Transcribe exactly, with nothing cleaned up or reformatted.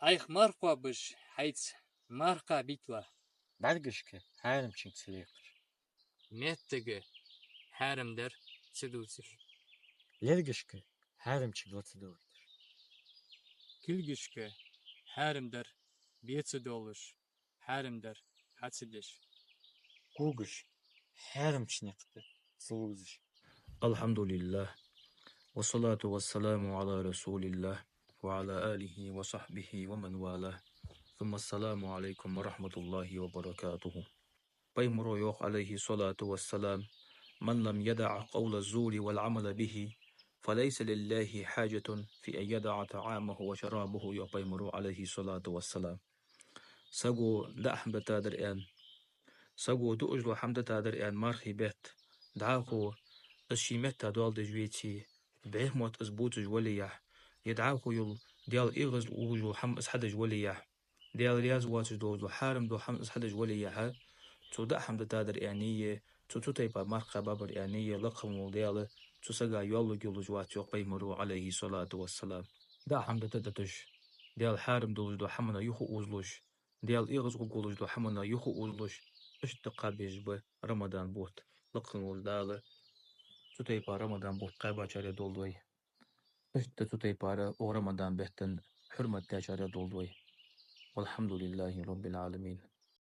Ӏайха марха кхоабаш, хьайца марха кхаьбийталахь. БӀаргашка хьарамчунга ца лекхаш. Меттага хьарам дар ца дувцаш. Лергашка хьарамчунга ла ца довлийташ. Кулгашка хьарам дар бе ца довлаш, хьарам дар хьа ца деш. Когаш хьарамча никъ тӀа ца лувзаш. الحمد لله، والصلاة والسلام على رسول الله، وعلى آله وصحبه ومن والاه. ثم السلام عليكم ورحمة الله وبركاته. Пайхамаро йоах, عليه الصلاة والسلام: «من لم يدع قول الزور والعمل به، فليس لله حاجة في أن يدع طعامه وشرابه», йоах Пайхамаро, عليه الصلاة والسلام. Саго даа хӀама дитадар аьнна, саго дуаш дола хӀама дитадар аьнна мархий бетта дӀахо из ший метта доаладеш веце, бӀеха мотт из бувцаш вале а, е дӀахо йола Даьла эгӀазло гуллуш йола хӀама из хьадеш вале а, Даьла раьза воацаш долаш дола хьарам дола хӀама из хьадеш вале а, цо даа хӀама дитадар аьнна е цо цу тайпара марха кхаьбабар аьнна е лакха вола Даьла цу сага йоалларг йолаш вац, йоах Пайхамаро, عليه الصلاة والسلام. Даа хӀама дита а диташ, Даьла хьарам долаш дола хӀаманна юха а озалуш, Даьла эгӀазло гуллуш дола хӀаманна юха а озалуш, иштта кхаба безаш ба Рамадан бутт. Лакха волча Дала цу тайпара Рамадан бутт кхаьбачарех долда вай. Иштта цу тайпара укх Рамадан бетта хьурмат дечарех долда вай. والحمد لله رب العالمين.